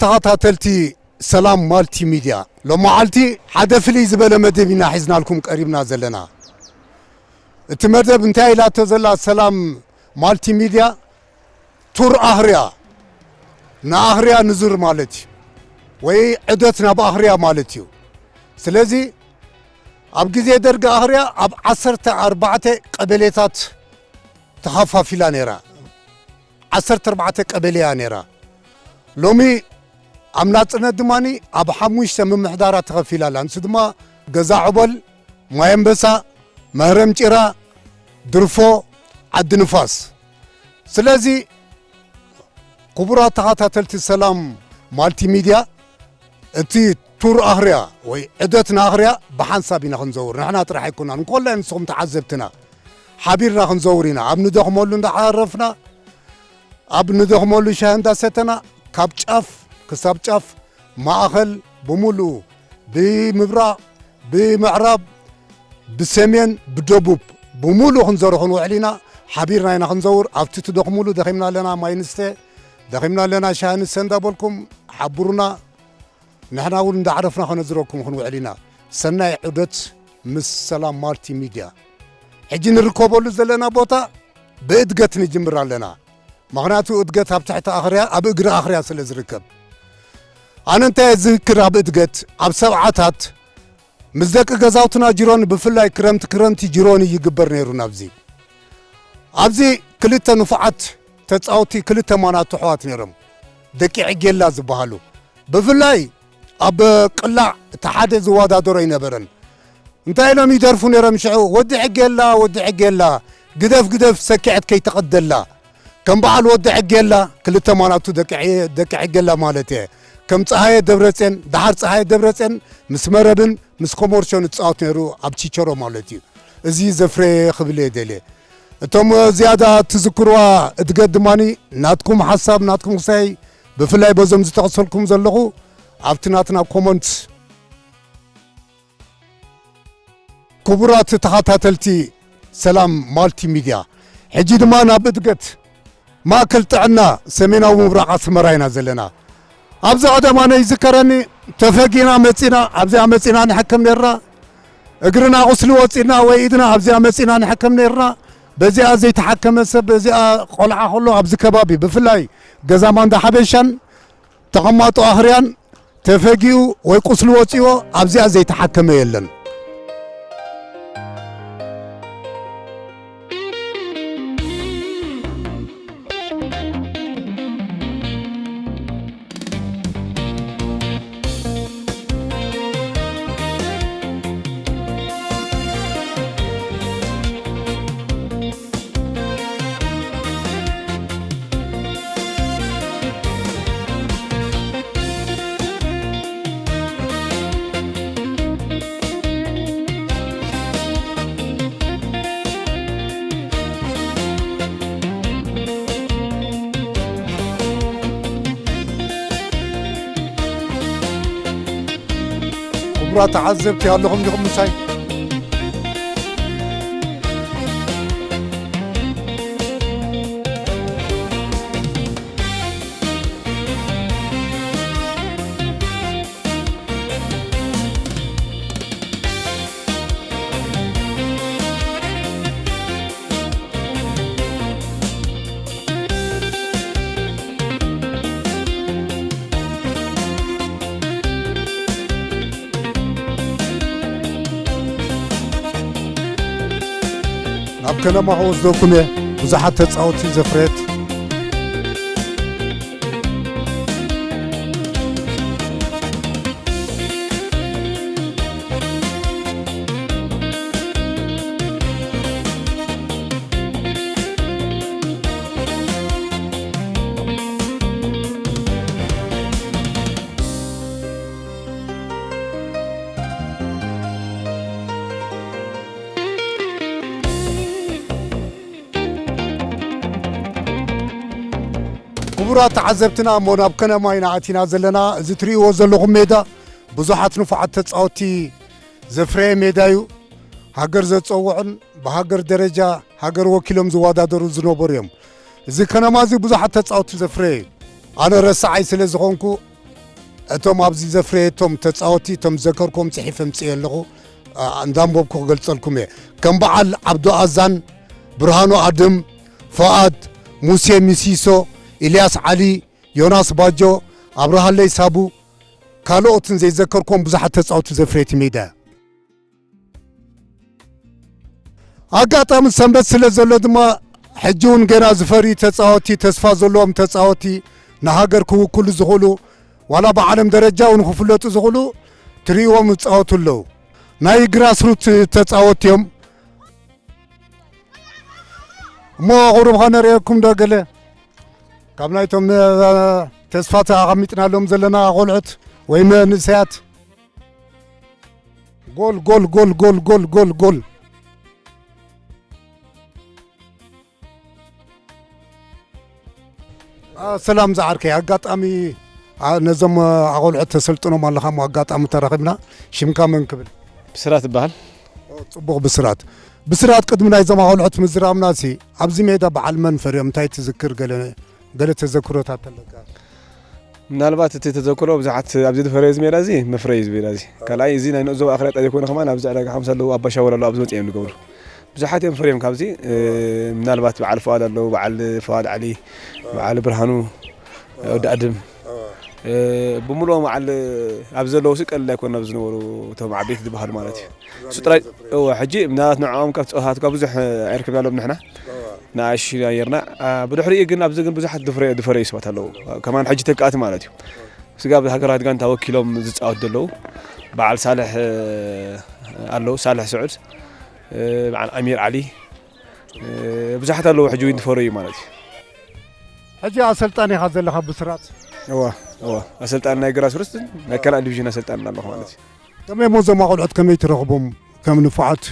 ተኸታተልቲ ሰላም ማልቲ ሚድያ፣ ሎመዓልቲ ሓደ ፍልይ ዝበለ መደብ ኢና ሒዝናልኩም ቀሪብና ዘለና። እቲ መደብ እንታይ ኢላቶ ዘላ ሰላም ማልቲ ሚድያ? ቱር ኣኽርያ፣ ንኣኽርያ ንዙር ማለት እዩ፣ ወይ ዑደት ናብ ኣኽርያ ማለት እዩ። ስለዚ ኣብ ግዜ ደርጊ ኣኽርያ ኣብ ዓሰርተ ኣርባዕተ ቀበሌታት ተኸፋፊላ ነይራ። ዓሰርተ ኣርባዕተ ቀበሌ እያ ነይራ። ሎሚ ኣብ ናጽነት ድማ ኣብ ሓሙሽተ ምምሕዳራት ተኸፊላ ኣላ። ንሱ ድማ ገዛ ዑበል፣ ማይ ኣንበሳ፣ መህረም ጭራ፣ ድርፎ፣ ዓዲ ንፋስ። ስለዚ ክቡራት ተኸታተልቲ ሰላም ማልቲ ሚድያ፣ እቲ ቱር ኣኽርያ ወይ ዑደት ንኣኽርያ ብሓንሳብ ኢና ክንዘውር። ንሕና ጥራሕ ኣይኮናን፣ እንኮላይ ንስኹም ተዓዘብትና ሓቢርና ክንዘውር ኢና። ኣብ ንደኽመሉ እንዳዓረፍና፣ ኣብ ንደኽመሉ ሻሂ እንዳሰተና፣ ካብ ጫፍ ክሳብ ጫፍ፣ ማእኸል ብምሉኡ፣ ብምብራቕ፣ ብምዕራብ፣ ብሰሜን፣ ብደቡብ፣ ብምሉኡ ክንዘሩ ክንውዕል ኢና። ሓቢርና ኢና ክንዘውር። ኣብቲ ትደኽሙሉ፣ ደኺምና ኣለና፣ ማይ ንስተ፣ ደኺምና ኣለና፣ ሻሂ ንስተ እንዳበልኩም ሓብሩና። ንሕና እውን እንዳዕረፍና ከነዝረኩም ክንውዕል ኢና። ሰናይ ዑደት ምስ ሰላም ማልቲ ሚድያ። ሕጂ ንርከበሉ ዘለና ቦታ ብእድገት ንጅምር ኣለና። ምኽንያቱ እድገት ኣብ ትሕቲ ኣኽርያ፣ ኣብ እግሪ ኣኽርያ ስለ ዝርከብ። ኣነ እንታይ እየ ዝዝክር፣ ኣብ እድገት፣ ኣብ ሰብዓታት ምስ ደቂ ገዛውትና ጅሮኒ፣ ብፍላይ ክረምቲ ክረምቲ ጅሮኒ ይግበር ነይሩ ናብዚ። ኣብዚ ክልተ ንፉዓት ተጻወቲ፣ ክልተ ማናቱ ኣሕዋት ነይሮም፣ ደቂ ዕጌላ ዝበሃሉ። ብፍላይ ኣብ ቅላዕ እቲ ሓደ ዝወዳደሮ ኣይነበረን። እንታይ ኢሎም ይደርፉ ነይሮም ሽዑ? "ወዲ ዕጌላ፣ ወዲ ዕጌላ፣ ግደፍ፣ ግደፍ፣ ሰኪዐት ከይትቐደላ።" ከም በዓል ወዲ ዕጌላ፣ ክልተ ማናቱ ደቂ ዕ-፣ ደቂ ዕጌላ ማለት እየ። ከም ጸሃየ ደብረጼን፣ ደሓር ጸሃየ ደብረጼን ምስ መረብን ምስ ኮሞርሾን ይጻወት ነይሩ ኣብ ቺቸሮ ማለት እዩ። እዚ ዘፍረየ ክብል እየ ደልየ። እቶም ዝያዳ ትዝክርዋ እድገት ድማኒ ናትኩም ሓሳብ፣ ናትኩም ክሳይ፣ ብፍላይ በዞም ዝጠቕሰልኩም ዘለኹ ኣብቲ ናትና ኮመንት። ክቡራት ተኸታተልቲ ሰላም ማልቲ ሚድያ፣ ሕጂ ድማ ናብ እድገት ማእከል ጥዕና ሰሜናዊ ምብራቕ ኣስመራ ኢና ዘለና። ኣብዚ ቀደም ኣነ ይዝከረኒ፣ ተፈጊና መጺና፣ ኣብዚኣ መጺና ንሕከም ነርና። እግርና ቁስሊ ወጺና ወይ ኢድና ኣብዚኣ መጺና ንሕከም ነርና። በዚኣ ዘይተሓከመ ሰብ፣ በዚኣ ቆልዓ ከሎ ኣብዚ ከባቢ፣ ብፍላይ ገዛ ማንዳ ሓበሻን ተቐማጦ ኣኽርያን ተፈጊኡ ወይ ቁስሊ ወጺዎ ኣብዚኣ ዘይተሓከመ የለን። ክቡራት ተዓዘብቲ ኣለኹም ዲኹም ምሳይ? ናብ ከነማ ክወስደኩም እየ። ብዙሓት ተጻወትቲ ዘፍረየት። ክቡራት ተዓዘብትና፣ እሞ ናብ ከነማ ኢና ኣቲና ዘለና። እዚ ትርእይዎ ዘለኹም ሜዳ ብዙሓት ንፉዓት ተጻወትቲ ዘፍረየ ሜዳ እዩ። ሃገር ዘጸውዑን ብሃገር ደረጃ ሃገር ወኪሎም ዝወዳደሩ ዝነበሩ እዮም። እዚ ከነማ እዚ ብዙሓት ተጻወትቲ ዘፍረየ እዩ። ኣነ ረሳዓይ ስለ ዝኾንኩ እቶም ኣብዚ ዘፍረየቶም ተጻወትቲ፣ እቶም ዝዘከርኩም ጽሒፈ ምጽእ ኣለኹ፣ ኣ፣ እንዳንበብኩ ክገልጸልኩም እየ። ከም በዓል ዓብዱ ኣዛን፣ ብርሃኑ ኣድም፣ ፎኣድ፣ ሙሴ ሚሲሶ፣ ኢልያስ ዓሊ፣ ዮናስ ባጆ፣ ኣብርሃለይ ሳቡ፣ ካልኦትን ዘይዘከርኩም ብዙሓት ተጻወትቲ ዘፍረየት ሜዳ እያ። ኣጋጣሚ ሰንበት ስለ ዘሎ ድማ፣ ሕጂ እውን ገና ዝፈሪ ተጻወቲ፣ ተስፋ ዘለዎም ተጻወቲ፣ ንሃገር ክውክሉ ዝኽእሉ፣ ዋላ ብዓለም ደረጃ እውን ክፍለጡ ዝኽእሉ፣ ትርእይዎም ይጻወቱ ኣለዉ። ናይ ግራስሩት ተጻወቲ እዮም። እሞ ቁሩብ ኸነርእየኩም ዶ ገለ ካብ ናይቶም፣ እ፣ ተስፋ ኣቐሚጥናሎም ዘለና ቆልዑት ወይ መንእሰያት? ጎል፣ ጎል፣ ጎል፣ ጎል፣ ጎል፣ ጎል፣ ጎል። አ፣ ሰላም ዝዓርከይ፣ ኣጋጣሚ፣ አ፣ ነዞም፣ አ፣ ኣቆልዑት ተሰልጥኖም ኣለኻ እሞ ኣጋጣሚ ተራኺብና። ሽምካ መን ክብል? ብስራት ይበሃል። ኦ፣ ጽቡቕ ብስራት። ብስራት፣ ቅድሚ ናይዞም ኣቆልዑት ምዝራብና ሲ፣ ኣብዚ ሜዳ በዓል መን ፈርዮም? እንታይ ትዝክር? ገለ፣ ገለ ተዘክሮታት ኣለካ? ምናልባት እቲ ተዘክሮ ብዙሓት ኣብዚ ዝፈረየ እዚ ሜዳ እዚ መፍረይ እዚ ሜዳ እዚ። ካልኣይ እዚ ናይ ንኡስ ዞባ ኣኽርያ ጥራይ ዘይኮነ ከማን ኣብዚ ዕዳጋ ሓሙስ ኣለዉ፣ ኣባ ሻወል ኣለዉ፣ ኣብዚ መጺኦም እዮም ዝገብሩ። ብዙሓት እዮም ፈርዮም ካብዚ፣ እ፣ ምናልባት በዓል ፍቓድ ኣለዉ፣ በዓል ፍቓድ ዓሊ፣ በዓል ብርሃኑ፣ ወዲ ኣድም፣ እ፣ ብምሉኦም በዓል ኣብዚ ዘለዉ ሲ ቀሊል ኣይኮነ ኣብዚ ዝነበሩ እቶም ዓበይቲ ዝበሃሉ ማለት እዩ። እሱ ጥራይ፣ እወ፣ ሕጂ ምናልባት ንዕኦም ካብ ጸወታት ካብ ብዙሕ ኣይረከብናሎም ንሕና። ንኣሽቱ ነይርና። ኣ፣ ብድሕሪኡ ግን ኣብዚ ግን ብዙሓት ዝፈረ-፣ ዝፈረዩ ሰባት ኣለዉ። ከማን ሕጂ ተካእቲ ማለት እዩ። ስጋብ ሃገራት ጋንታ ወኪሎም ዝጻወቱ ዘለዉ። በዓል ሳልሕ፣ እ፣ ኣለዉ፣ ሳልሕ ስዑድ፣ እ፣ በዓል ኣሚር ዓሊ፣ እ፣ ብዙሓት ኣለዉ ሕጂ እውን ዝፈረዩ ማለት እዩ። ሕጂ ኣሰልጣኒ ኢኻ ዘለኻ ብስራት? እወ፣ እወ። ኣሰልጣኒ ናይ ግራስሩትን ናይ ካልኣይ ዲቪዥን ኣሰልጣኒ ኣለኹ ማለት እዩ። ከመይ እሞ እዞም ኣቆልዑት ከመይ ትረኽቦም? ከም ንፉዓት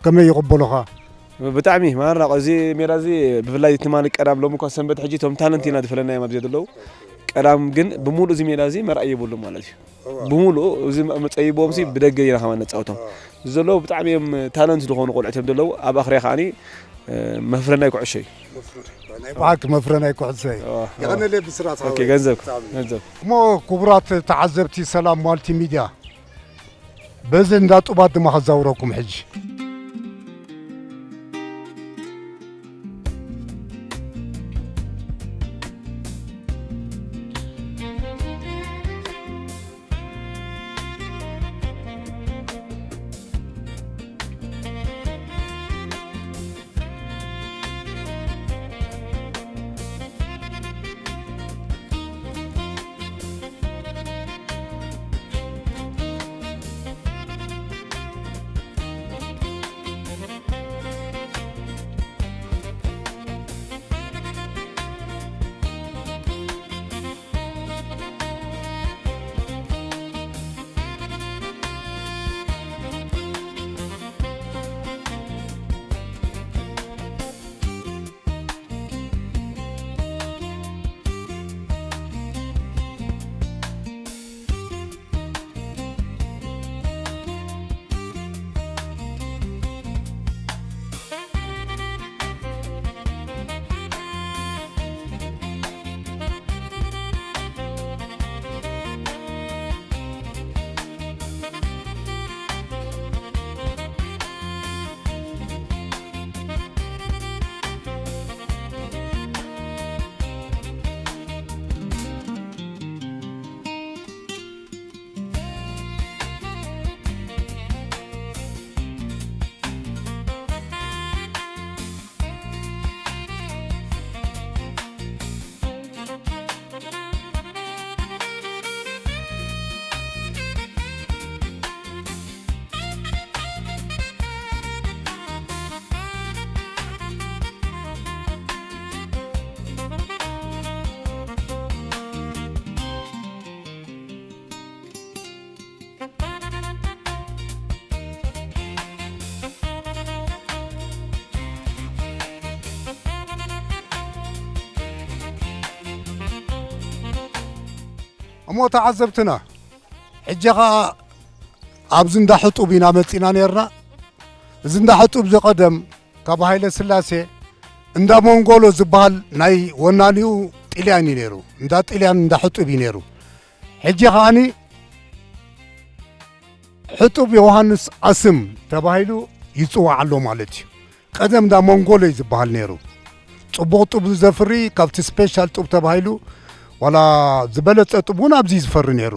ከመይ ይቕበሉኻ? ብጣዕሚ፣ ማራ፣ እዚ ሜዳ እዚ ብፍላይ ትማሊ ቀዳም፣ ሎሚ እኳ ሰንበት፣ ሕጂ እቶም ታለንት ኢና ዝፈለናዮም ኣብዚ ዘለዉ። ቀዳም ግን ብምሉእ እዚ ሜዳ እዚ መርኣይ የብሉን ማለት እዩ። እዋ። ብምሉእ እዚ መ-፣ መጸይቦም ሲ እዋ። ብደገ ኢና ከማን ነጻውቶም። እዋ። እዚ ዘለዉ ብጣዕሚ እዮም ታለንት ዝኾኑ ቆልዑት እዮም ዘለዉ። ኣብ ኣኽርያ ከዓኒ፣ እ፣ መፍረ ናይ ኩዕሾ እዩ። መፍረ፣ ናይ ብሓቂ መፍረ ናይ ኩዕሾ እዩ። እዋ፣ እዋ። የቐነለይ ብስራት ኦኬ፣ ሓወይ። ገንዘብ፣ ብጣዕሚ። ገንዘብ። እሞ ክቡራት ተዓዘብቲ ሰላም ማልቲ ሚድያ፣ በዚ እንዳ ጡባት ድማ ከዛውረኩም ሕጂ። እሞ ተዓዘብትና፣ ሕጂ ኸኣ ኣብዚ እንዳ ሕጡብ ኢና መጺና ኔርና። እዚ እንዳ ሕጡብ ዝቐደም ካብ ሃይለ ስላሴ እንዳ መንጎሎ ዝበሃል ናይ ወናኒኡ ጥልያን እዩ ነይሩ። እንዳ ጥልያን እንዳ ሕጡብ እዩ ነይሩ። ሕጂ ከዓኒ ሕጡብ ዮሃንስ ኣስም ተባሂሉ ይጽዋዕ ኣሎ ማለት እዩ። ቀደም እንዳ መንጎሎ እዩ ዝበሃል ነይሩ። ጽቡቕ ጡብ ዘፍሪ ካብቲ ስፔሻል ጡብ ተባሂሉ ዋላ ዝበለጸ ጡብ እውን ኣብዚ ዝፈሪ ነይሩ።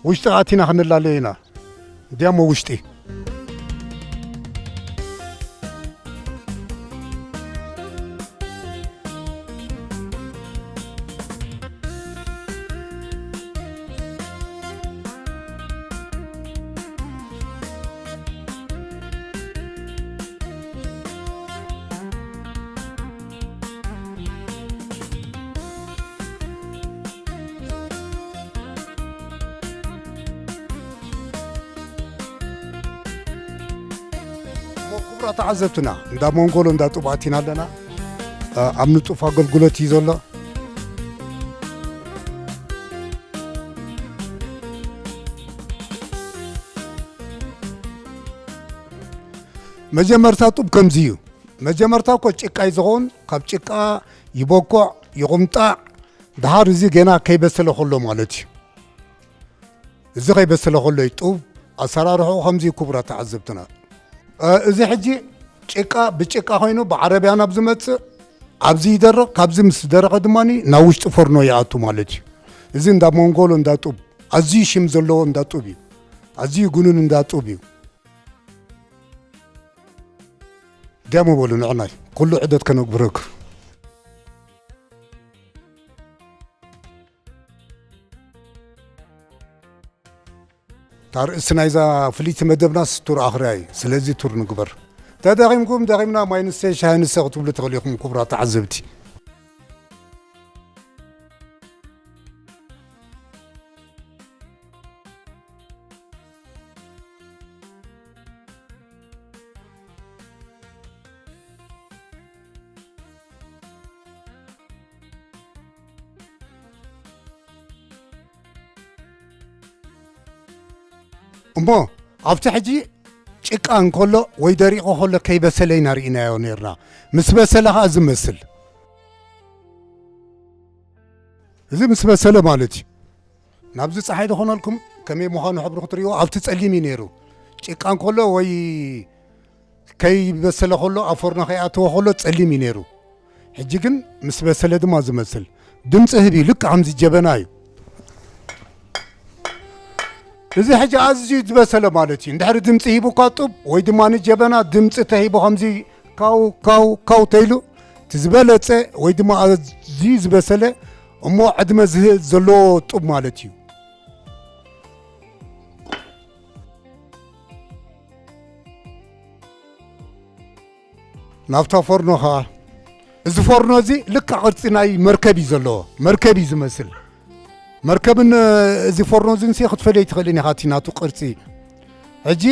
ውሽጢ ኣቲና ክንላለዮ ኢና። እንዲያሞ ውሽጢ ክቡራት ተዓዘብትና፣ እንዳ መንጎሎ እንዳ ጡብ ኣቲና ኣለና። እ፣ ኣብ ንጡፍ ኣገልግሎት እዩ ዘሎ። መጀመርታ ጡብ ከምዚ እዩ። መጀመርታ እኮ ጭቃ እዩ ዝኸውን፣ ካብ ጭቃ ይቦኮዕ፣ ይቑምጣዕ፣ ደሓር እዚ ገና ከይበሰለ ከሎ ማለት እዩ። እዚ ከይበሰለ ከሎ እዩ ጡብ ኣሰራርሕኡ ከምዚ እዩ፣ ክቡራት ተዓዘብትና። እ፣ እዚ ሕጂ ጭቃ ብጭቃ ኮይኑ ብዓረብያ ናብ ዝመጽእ ኣብዚ ይደርቕ፣ ካብዚ ምስ ደረቐ ድማ ናብ ውሽጢ ፎርኖ ይኣቱ ማለት እዩ። እዚ እንዳ መንጎሎ እንዳ ጡብ፣ ኣዝዩ ሽም ዘለዎ እንዳ ጡብ እዩ። ኣዝዩ ግኑን እንዳ ጡብ እዩ። ደሞ በሉ ንዕናይ፣ ኩሉ ዕደት ከነግብረኩም። እታ ርእሲ ናይዛ ፍልይቲ መደብናስ ቱር ኣኽርያ እዩ። ስለዚ ቱር ንግበር። ተደኺምኩም ደኺምና ማይ ንስተ ሻሂ ንስተ ክትብሉ ትኽእሉ ኢኹም ክቡራት ተዓዘብቲ። እሞ ኣብቲ ሕጂ ጭቃ እንከሎ ወይ ደሪቑ ከሎ ከይበሰለ ኢና ርኢናዮ ነርና። ምስ በሰለ ኸኣ ዝመስል። እዚ ምስ በሰለ ማለት እዩ። ናብዚ ጸሓይ ዝኾነልኩም ከመይ ምዃኑ ሕብሪ ክትርእይዎ ኣብቲ ጸሊም እዩ ነይሩ። ጭቃ እንከሎ ወይ ከይበሰለ ከሎ ኣብ ፎርኖ ከይኣተወ ከሎ ጸሊም እዩ ነይሩ። ሕጂ ግን ምስ በሰለ ድማ ዝመስል ድምጺ ህብ እዩ። ልክዕ ከምዚ ጀበና እዩ። እዚ ሕጂ ኣዝዩ ዝበሰለ ማለት እዩ። እንድሕሪ ድምጺ ሂቡ እኳ ጡብ ወይ ድማ ንጀበና ድምጺ ተሂቡ ከምዚ ካው ካው ካው ተይሉ እቲ ዝበለጸ ወይ ድማ ኣዝዩ ዝበሰለ እሞ ዕድመ ዝህ-፣ ዘለዎ ጡብ ማለት እዩ። ናብታ ፎርኖ ኸዓ፣ እዚ ፎርኖ እዚ ልክዕ ቅርጺ ናይ መርከብ እዩ ዘለዎ። መርከብ እዩ ዝመስል። መርከብን እዚ ፎርኖ እዚን ሲ ክትፈልዮ ኣይትኽእልን ኢኻ እቲ ናቱ ቅርጺ። ሕጂ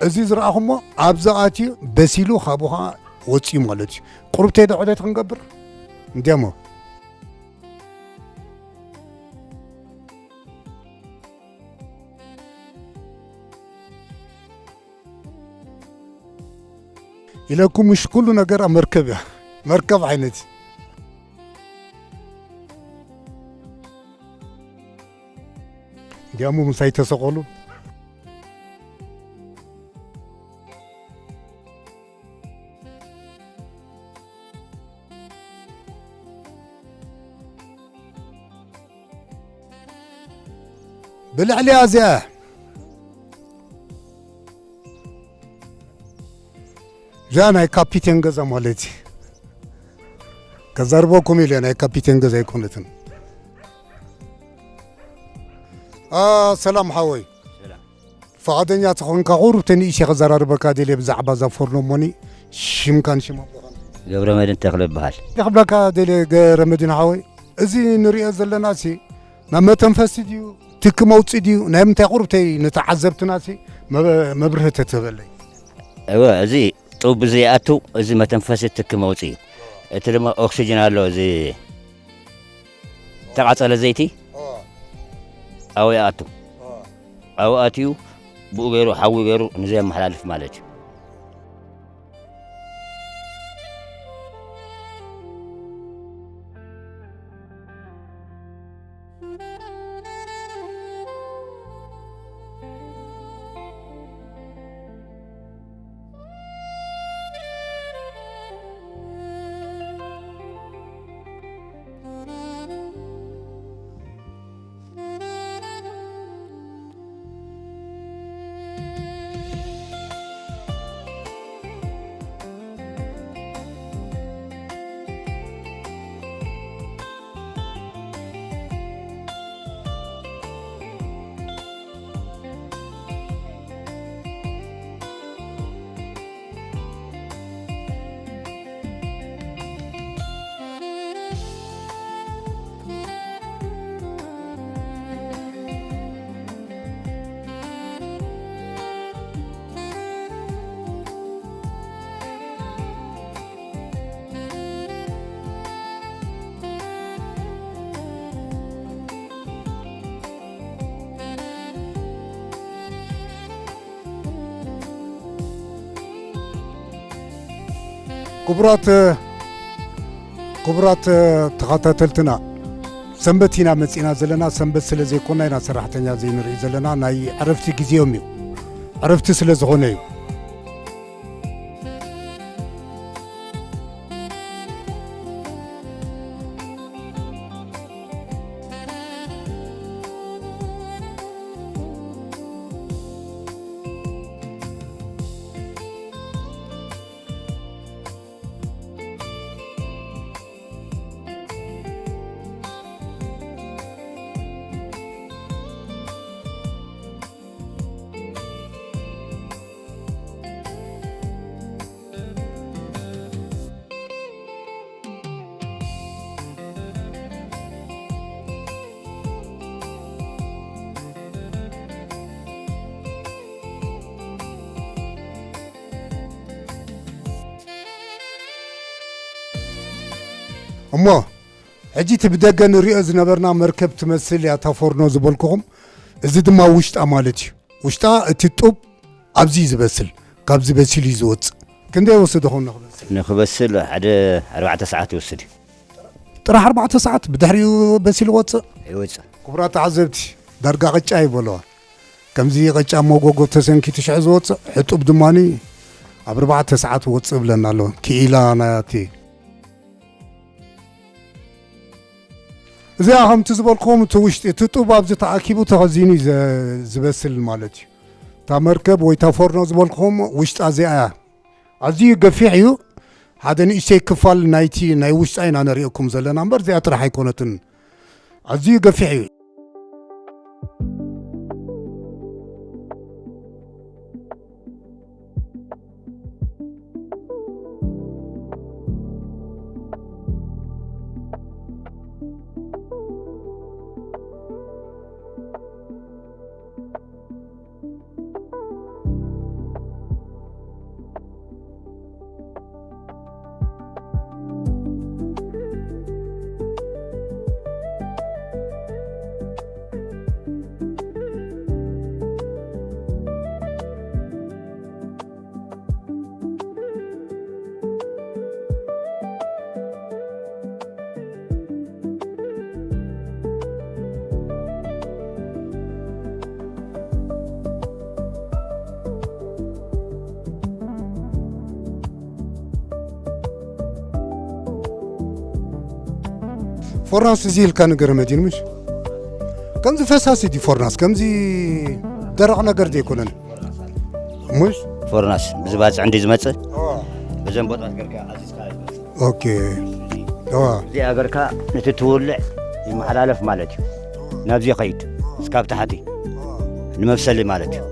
እዚ ዝረኣኹሞ ኣብዚ ኣትዩ በሲሉ ካብኡ ኸዓ ወጺኡ ማለት እዩ። ቁሩብ ተይ ዶ ዕደት ክንገብር? እንዲያሞ። ኢለኩም ምሽ ኩሉ ነገር ኣብ መርከብ እያ። መርከብ ዓይነት። እንዲያሞ ምሳይ ተሰቐሉ። ብልዕሊኣ እዚኣ፣ እዚኣ ናይ ካፒቴን ገዛ ማለት እዩ። ከዛርበኩም ኢለ ናይ ካፒቴን ገዛ ኣይኮነትን። አ፣ ሰላም ሓወይ። ሰላም። ፍቓደኛ ተኾንካ ቁሩብ ተንኢሸ ከዘራርበካ ደልየ ብዛዕባ እዛ ፎርኖ እሞኒ ሽምካን ሽም ኣቦኻን። ገብረመድህን ተኽለ እበሃል። ክብለካ ደልየ ገረመድህን ሓወይ፣ እዚ ንሪኦ ዘለና ሲ ናብ መተንፈሲ ድዩ ትኪ መውፅኢ ድዩ ናይ ምንታይ ቁሩብ ተይ ንተዓዘብትና ሲ መብ-፣ መብርሂ ተትህበለይ። እወ፣ እዚ ጡብ እዚ ይኣቱ፣ እዚ መተንፈሲ ትኪ መውፅኢ እዩ። እቲ ድማ ኦክሲጅን ኣሎ፣ እዚ ተቃጸለ ዘይቲ ኣብኡ ይኣቱ። ኣብኡ ኣትዩ ብኡ ገይሩ ሓዊ ገይሩ ንዘየመሓላልፍ ማለት እዩ። ክቡራት ክቡራት ተኸታተልትና፣ ሰንበት ኢና መጺና ዘለና። ሰንበት ስለ ዘይኮና ኢና ሰራሕተኛ ዘይንርኢ ዘለና። ናይ ዕረፍቲ ግዜኦም እዩ። ዕረፍቲ ስለ ዝኾነ እዩ። እሞ ሕጂ እቲ ብደገ ንሪኦ ዝነበርና መርከብ ትመስል እያ እታ ፎርኖ ዝበልኩኹም። እዚ ድማ ውሽጣ ማለት እዩ። ውሽጣ እቲ ጡብ ኣብዚ እዩ ዝበስል። ካብዚ በሲሉ እዩ ዝወፅእ። ክንደይ ይወስድ ይኸውን ንኽበስል? ንኽበስል ሓደ ኣርባዕተ ሰዓት ይወስድ እዩ። ጥራሕ ኣርባዕተ ሰዓት ብድሕሪኡ በሲሉ ይወፅእ? ይወፅእ። ክቡራት ተዓዘብቲ፣ ዳርጋ ቅጫ ይበልዋ። ከምዚ ቅጫ መጎጎ ተሰንኪቱ ሽዑ ዝወፅእ ሕጡብ ድማኒ ኣብ ኣርባዕተ ሰዓት ወፅእ ብለና ኣሎ። ክኢላ ናያቲ እዚኣ ከምቲ ዝበልክዎም እቲ ውሽጢ እቲ ጡብ ኣብዚ ተኣኪቡ ተኸዚኑ እዩ ዘ-፣ ዝበስል ማለት እዩ። እታ መርከብ ወይ እታ ፎርኖ ዝበልክዎም ውሽጣ እዚኣ እያ። ኣዝዩ ገፊሕ እዩ። ሓደ ንእሽተይ ክፋል ናይቲ ናይ ውሽጣ ኢና ነርእየኩም ዘለና እምበር እዚኣ ጥራሕ ኣይኮነትን። ኣዝዩ ገፊሕ እዩ። ፎርናስ እዚ ኢልካ ንገር መዲን ምሽ? ከምዚ ፈሳሲ ድዩ ፎርናስ? ከምዚ ደረቕ ነገር ዘይኮነን። ምሽ? ፎርናስ ብዝባፅዕ እንዲ ዝመፅእ? ኦ። በዘን ቦታት ገርካ ኣዚዝካ ዝመፅእ። ኦኬ። ኦ። እዚኣ ገርካ ነቲ ትውልዕ ይመሓላለፍ ማለት እዩ። ናብዚ ይኸይድ። እስካብ ታሕቲ። ንመብሰሊ ማለት እዩ።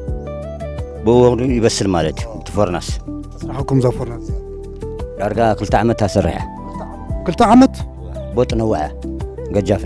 ብእኡ ይበስል ማለት እዩ። እቲ ፎርናስ። ስራሕኩም እዛ ፎርናስ እዚኣ? ዳርጋ ክልተ ዓመት ታሰርሐ። ክልተ ዓመት? ቦጥ ነዋሐ። ገጃፈ።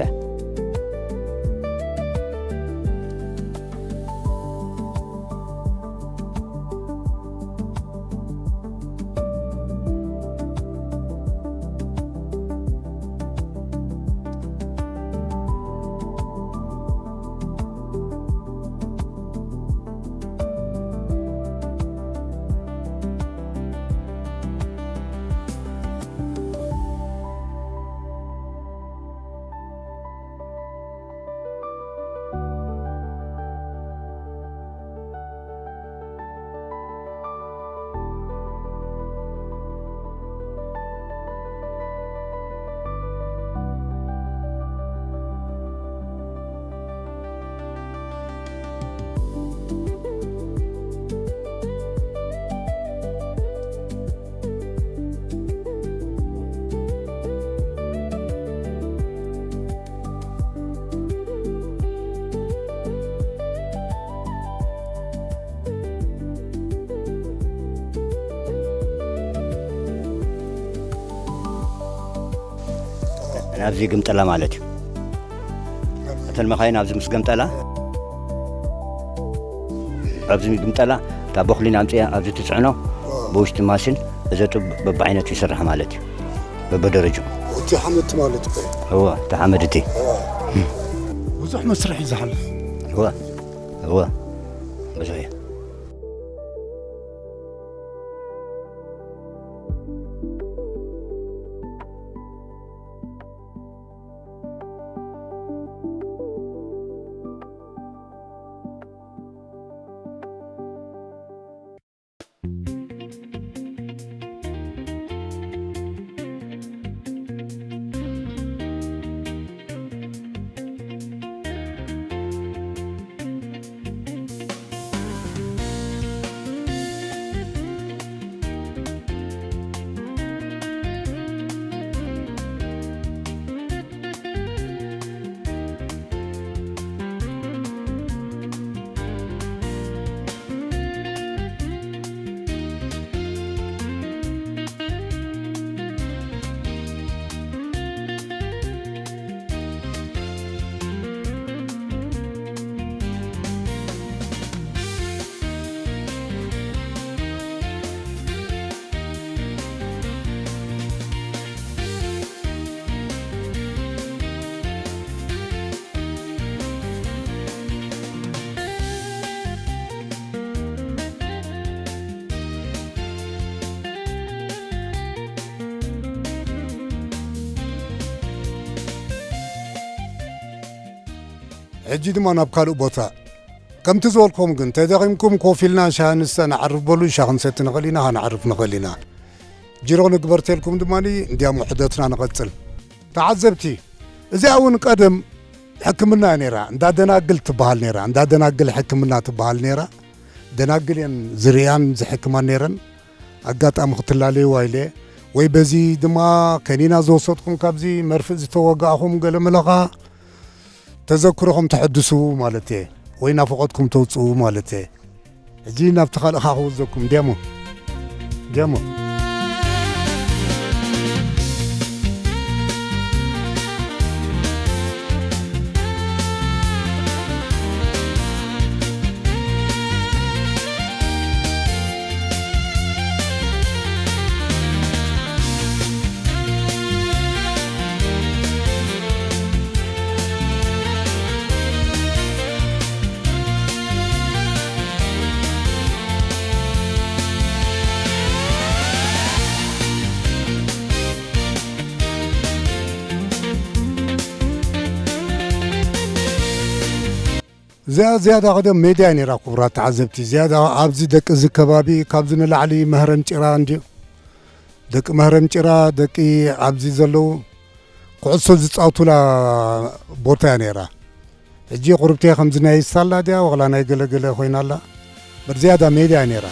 ናብዚ ግምጠላ ማለት እዩ። እተን መኻይን ኣብዚ ምስ ገምጠላ፣ ኣብዚ ግምጠላ፣ እታ ቦኽሊን ኣምፅያ ኣብዚ ትፅዕኖ፣ ብውሽጢ ማሽን እዚ ጡብ በብዓይነቱ ይስራሕ ማለት እዩ። በብደረጃ። እቲ ሓመድ ማለት እኮ እዩ። እወ፣ እቲ ሓመድ እቲ። ብዙሕ መስርሕ እዩ ዝሓልፍ። እወ፣ እወ፣ ብዙሕ እዩ። ሕጂ ድማ ናብ ካልእ ቦታ። ከምቲ ዝበልኩም ግን፣ ተደኺምኩም ኮፍ ኢልና ሻሂ ንስተ፣ ንዓርፍ በሉ፣ ሻሂ ክንሰቲ ንኽእል ኢና፣ ከነዕርፍ ንኽእል ኢና። ጅሮ ንግበር ተልኩም ድማ እንዲያም ውሕደትና ንቐጽል። ተዓዘብቲ፣ እዚኣ እውን ቀደም ሕክምና እያ ነይራ። እንዳ ደናግል ትበሃል ነይራ። እንዳ ደናግል ሕክምና ትበሃል ነይራ። ደናግል እየን ዝርእያን ዝሕክማን ነይረን። ኣጋጣሚ ክትላለይዋ ኢለ፣ ወይ በዚ ድማ ከኒና ዝወሰድኩም፣ ካብዚ መርፍእ ዝተወጋእኹም፣ ገለ መለኻ ተዘክሮኹም ተሐድሱ ማለት እየ፣ ወይ ናፍቖትኩም ተውፅኡ ማለት እየ። ሕጂ ናብቲ ካልእ ኸዓ ክወስደኩም። እንዲያሞ፣ እንዲያሞ። እዚኣ ዝያዳ ቀደም ሜድያ ነይራ፣ ክቡራት ተዓዘብቲ። ዝያዳ ኣብዚ ደቂ እዚ ከባቢ፣ ካብዚ ንላዕሊ መህረም ጭራ እንድዩ። ደቂ መህረም ጭራ፣ ደቂ ኣብዚ ዘለዉ ኩዕሶ ዝጻወቱላ ቦታ እያ ነይራ። ሕጂ ቁርብቲ ከምዚ ናይ ሳላ ድያ፣ ዋላ ናይ ገለገለ ኮይና ኣላ። በር ዝያዳ ሜድያ እያ ነይራ።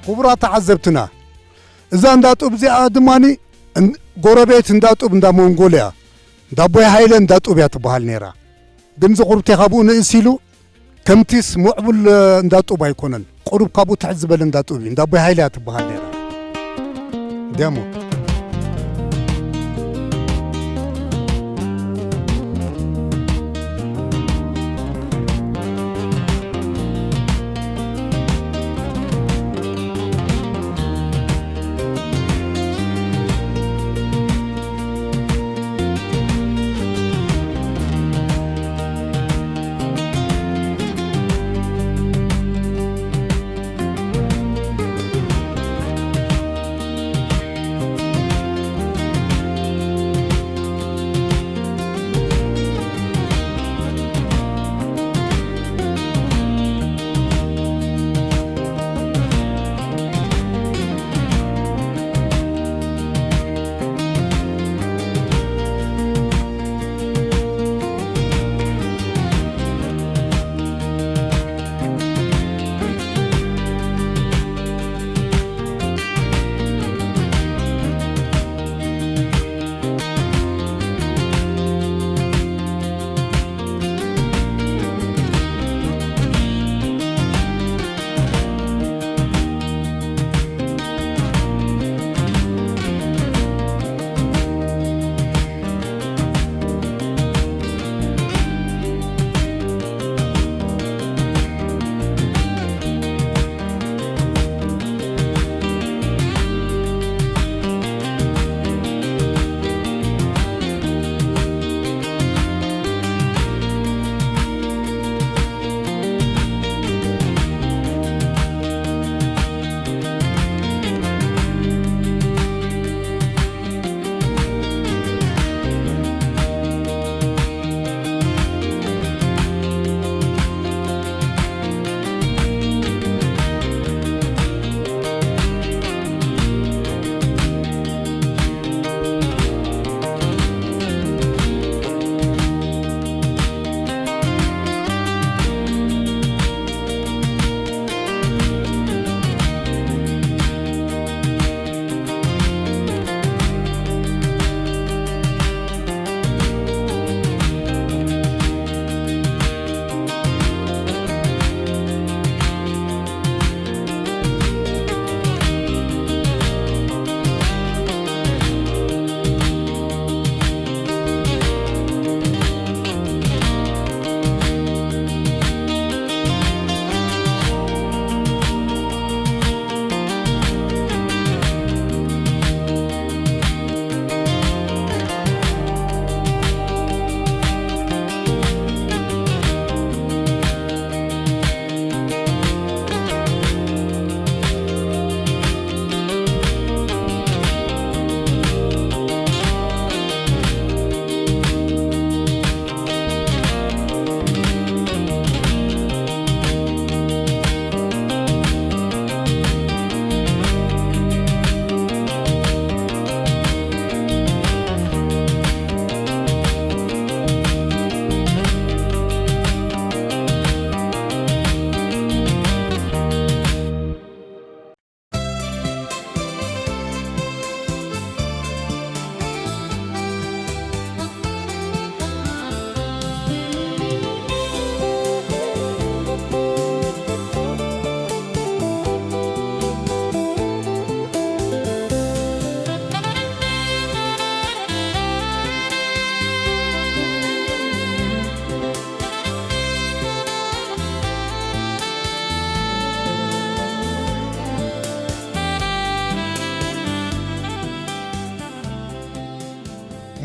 ክቡራት ተዓዘብትና፣ እዛ እንዳ ጡብ እዚኣ ድማኒ እን-፣ ጎረቤት እንዳ ጡብ እንዳ ሞንጎልያ፣ እንዳ ኣቦይ ሃይለ እንዳ ጡብ እያ ትበሃል ነይራ። ግን እዚ ቁርብቴ ካብኡ ንእስ ኢሉ፣ ከምቲስ ምዕቡል እንዳ ጡብ ኣይኮነን። ቁሩብ ካብኡ ትሕት ዝበለ እንዳ ጡብ እዩ። እንዳ ኣቦይ ሃይለ እያ ትበሃል ነይራ። ደሞ።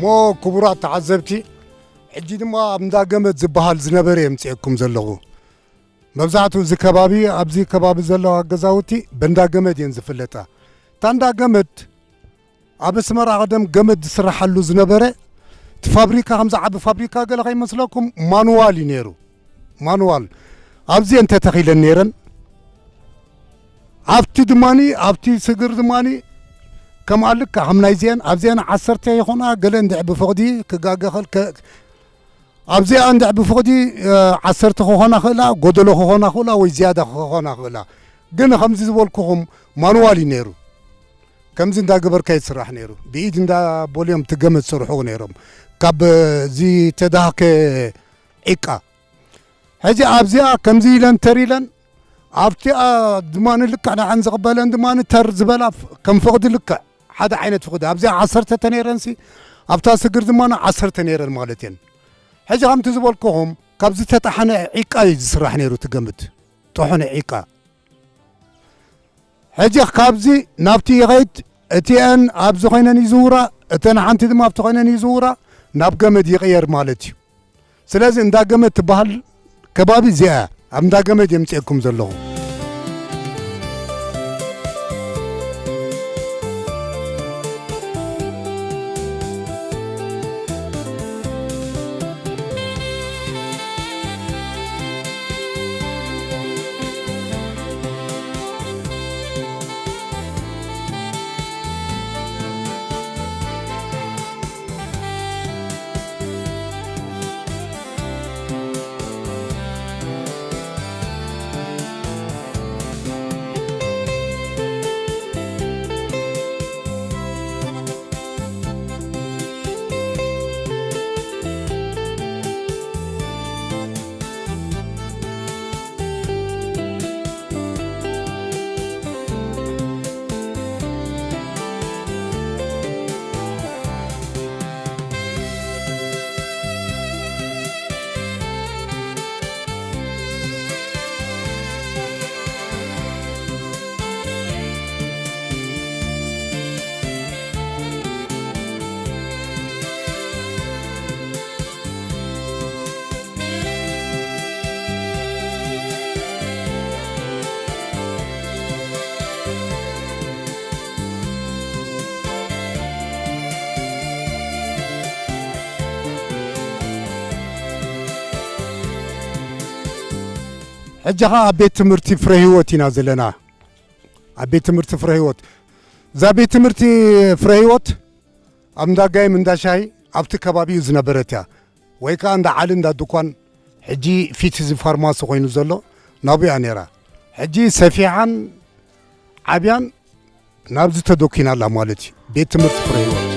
እሞ ክቡራት ተዓዘብቲ፣ ሕጂ ድማ ኣብ እንዳ ገመድ ዝበሃል ዝነበረ የምፅኤኩም ዘለኹ። መብዛሕትኡ እዚ ከባቢ፣ ኣብዚ ከባቢ ዘለዋ ገዛውቲ በእንዳ ገመድ እየን ዝፍለጣ። እታ እንዳ ገመድ ኣብ ኣስመራ ቀደም ገመድ ዝስራሓሉ ዝነበረ፣ እቲ ፋብሪካ፣ ከምዚ ዓቢ ፋብሪካ ገለ ከይመስለኩም፣ ማኑዋል እዩ ነይሩ። ማኑዋል ኣብዚ እየን ተተኺለን ነይረን። ኣብቲ ድማኒ፣ ኣብቲ ስግር ድማኒ ከምኣ ልካ ከም ናይዚአን ኣብዚአን ዓሰርተ ይኾና፣ ገለ እንድዕ ብፍቕዲ ክጋገ ኸል-፣ ከ-፣ ኣብዚኣ እንድዕ ብፍቕዲ፣ እ፣ ዓሰርተ ክኾና ክእላ፣ ጎደሎ ክኾና ክእላ ወይ ዝያዳ ክኾና ክእላ። ግን ከምዚ ዝበልኩኹም ማኑዋል እዩ ነይሩ። ከምዚ እንዳገበርካ ይስራሕ ነይሩ። ብኢድ እንዳበልዮም ትገመት ዝሰርሑ ነይሮም። ካብ፣ እ፣ እዚ ተዳህከ ዒቃ። ሕጂ ኣብዚኣ ከምዚ ኢለን ተር ኢለን፣ ኣብቲኣ ድማ ልክዕ ንዓን ዝቕበለን ድማ ተር ዝበላ ፍ-፣ ከም ፍቕዲ ልክዕ ሓደ ዓይነት ፍቕዲ። ኣብዚኣ ዓሰርተ ተነይረንሲ፣ ኣብታ ስግር ድማ ዓሰርተ ነይረን ማለት እየን። ሕጂ ከምቲ ዝበልኩኹም፣ ካብ ዝተጣሕነ ዒቃ እዩ ዝስራሕ ነይሩ ትገምት። ጥሑነ ዒቃ። ሕጂ ካብዚ ናብቲ ይኸይድ፣ እቲአን ኣብዚ ኮይነን ይዝውራ፣ እተን ሓንቲ ድማ ኣብቲ ኮይነን ይዝውራ፣ ናብ ገመድ ይቕየር ማለት እዩ። ስለዚ እንዳ ገመድ ትበሃል ከባቢ እዚኣ እያ። ኣብ እንዳ ገመድ የምፅኤኩም ዘለኹ። ሕጂ ኸዓ ኣብ ቤት ትምህርቲ ፍረ ህይወት ኢና ዘለና። ኣብ ቤት ትምህርቲ ፍረ ህይወት፣ እዛ ቤት ትምህርቲ ፍረ ህይወት ኣብ እንዳ ጋይም እንዳ ሻሂ ኣብቲ ከባቢ እዩ ዝነበረት እያ። ወይ ከዓ እንዳ ዓሊ እንዳ ድኳን፣ ሕጂ ፊት እዚ ፋርማሲ ኮይኑ ዘሎ ናብኡ እያ ነይራ። ሕጂ ሰፊሓን ዓብያን ናብዚ ተደኪና ኣላ ማለት እዩ። ቤት ትምህርቲ ፍረ ህይወት።